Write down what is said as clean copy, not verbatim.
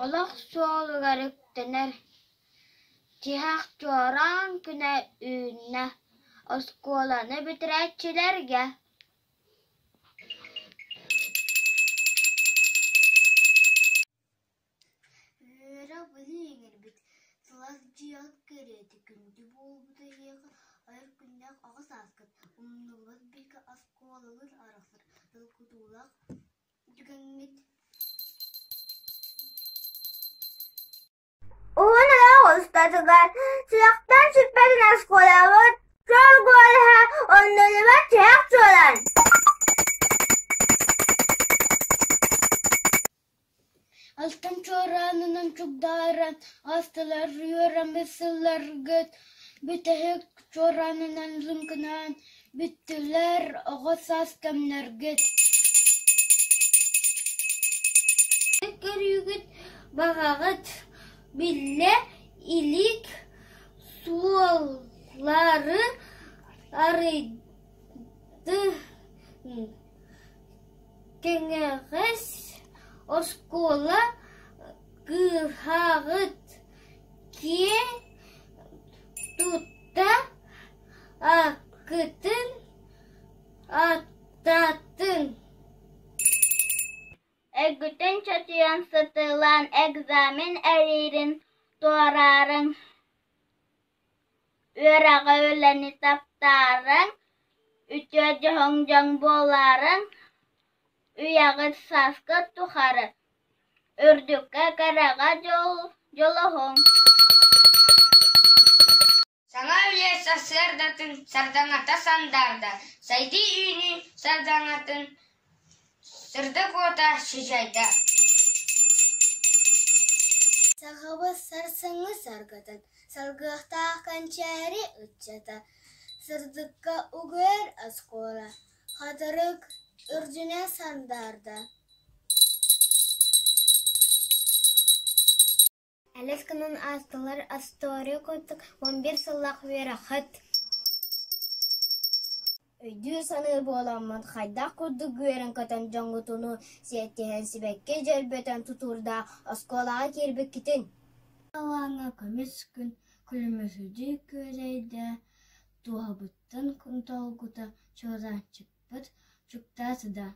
Олох суолугар үктэнэр, тиһэх чуораан күнэ үүннэ, оскуоланы бүтэрээччилэргэ Үөрэх быһыы иҥэрбит, сылаас дьиэҕит кэриэтэ күндү буолбута эһиэхэ айар күннээх оҕо сааскыт, умнуллубат бииргэ оскуолалыыр арахсар долгутуулаах түгэҥҥит Уһун олох устатыгар сүрэхтэн сүппэтин оскуолабыт чөл куолаһа оннулубат тиһэх суолан. Алтан чуораанынан чугдааран аастылар үөрэммит сылларгыт бүтэһик чуораанынан лыҥкынаан бүттүлэр оҕо саас кэмнэргит Көрүүгүт баҕаҕыт биллэ илик суоллары арыйды Кэҥэҕэс оскуола кыаһаҕыт киэҥ тутта ааккытын ааттаатын. Өйгүтүн чочуйан сытыылаан экзамен эриирин туораарын, үөрэҕи үлэни таптаарын, үтүө дьоһун дьон буоларын, үйэҕит сааскыт тухары үрдүккэ кэрэҕэ дьулуһуҥ. Саҥа үйэ сарсыардатын сардаҥата сандаарда, сайдыы үүнүү сардаҥатын сырдык уота сыдьаайда. Сахабыт сарсыҥҥы саргытын салгыахтаах кэнчээри ыччата сырдыкка угуйар оскуола хатырык үрдүнэн сандаарда. Элэс гынан аастылар остуоруйа курдук 11 сыллаах үөрэххит. Өйдүү-саныыр буоламмын хайдах курдук үөрэн-көтөн дьоҥҥутунуу сиэттиһэн сибэкки дьөрбөтөн тутуурдаах оскуолаҕа киирбиккитин Талааҥҥа көмүс күн күлүмүрдүү күөрэйдэ, туоһабыттан долгута чуораанчыкпыт чуктаата да.